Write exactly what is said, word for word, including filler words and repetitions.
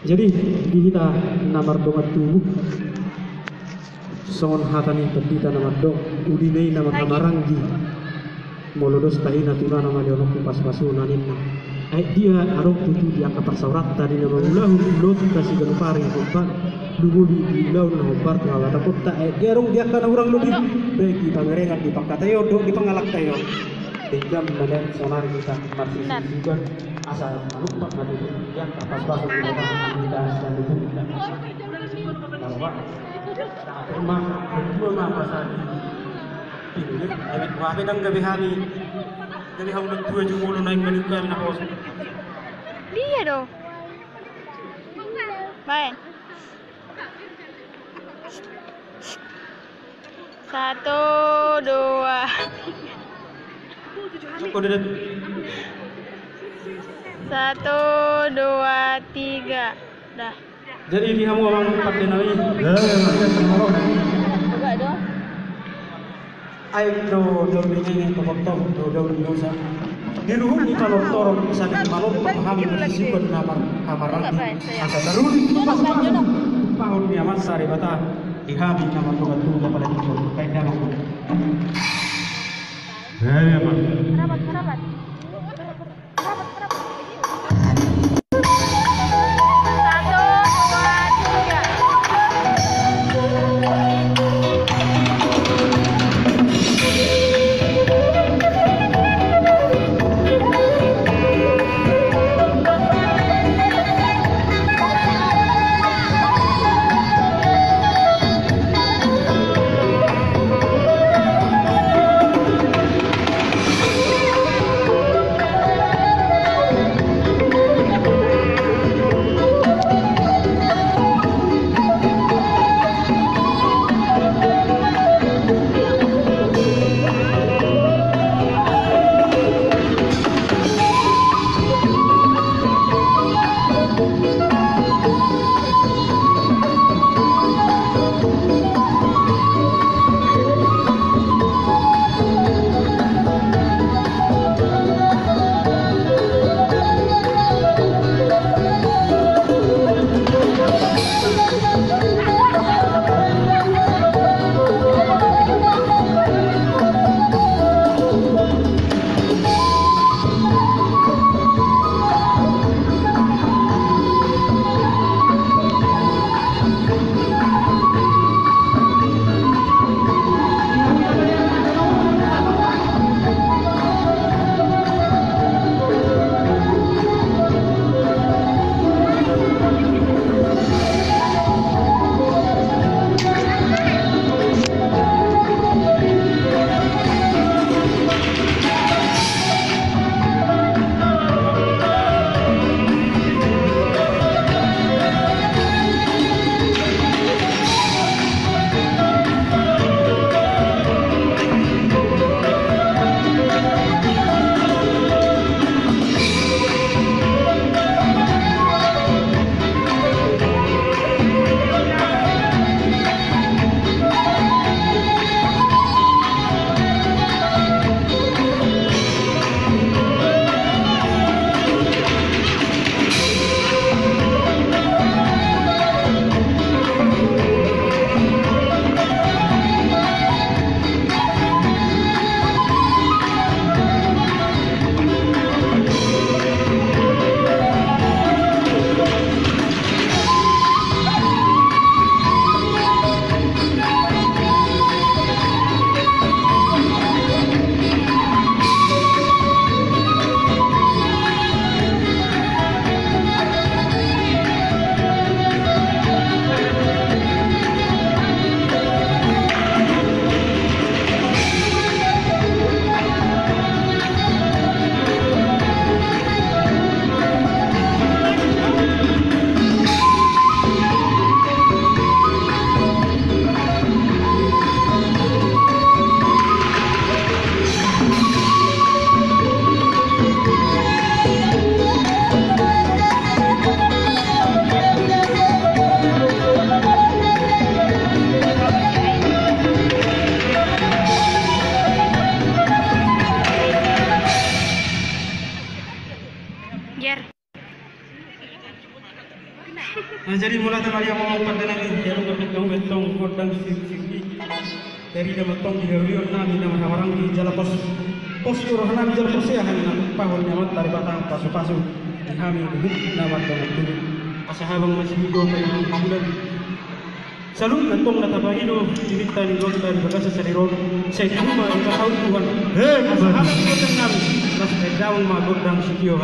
Jadi, di hita na mardongan tubu, songon hata ni pandita na mandok, uli na i na marhamaranggi, molo dos tahi na tuna na maleononku pasupasuna ninna. Aek dia adong tutu di angka parsaoranta di na mangulahon ulaonta siganup ari hombar, lumobi di ulaon na hombar tu hahataponta. Aek dia adong di angka na hurang lobi, baik di pangerengan, di pangkataion dohot di pangalangkaion. Denggan ma nian sonari hita marsisisiban, asa malumpak ma tutu di angka pasupasu ni Debata hita sian lubuk. Lalu, Pak, tak terima, berdua ma pasal ini. Ini, ini, wah, pedang gabe hami. Gabe hau dua jumolo naik menukar na pos. Dia dong. Main. Satu, dua. Satu, dua, tiga. Dah. Jadi di hamu amang pande nami. Aek do daun ni nene, topotop do daun ni dosa. Di ruhut ni panortoron, saling malompat hami marsisisiban na marhamaranggi, asa taruli tu pasupasu, tu pahot ni Amanta Debata di hami na mardongan tubu. Apalagi tu baik damang. Rapat, rapat. Ger. Nah, jadi mauliate ma di hamu pande nami, di hamu na pinasahat hamu antong gondang sirip-sirip i. Jadi na mantong di haulion nami na marhahamaranggi jala pos, pos tu roha nami jala porsea hami na mangumpahon ni Amanta Debata pasu-pasu di hami huhut na mardomu-domu. Asa habang masih hidup dari bulan. Salut antong na tapangido di minta ni gondang di bagasan sadari on. Sai tu ma di pasaut Tuhan. Asa habang gondang nami. Las pedang ma gondang sitio.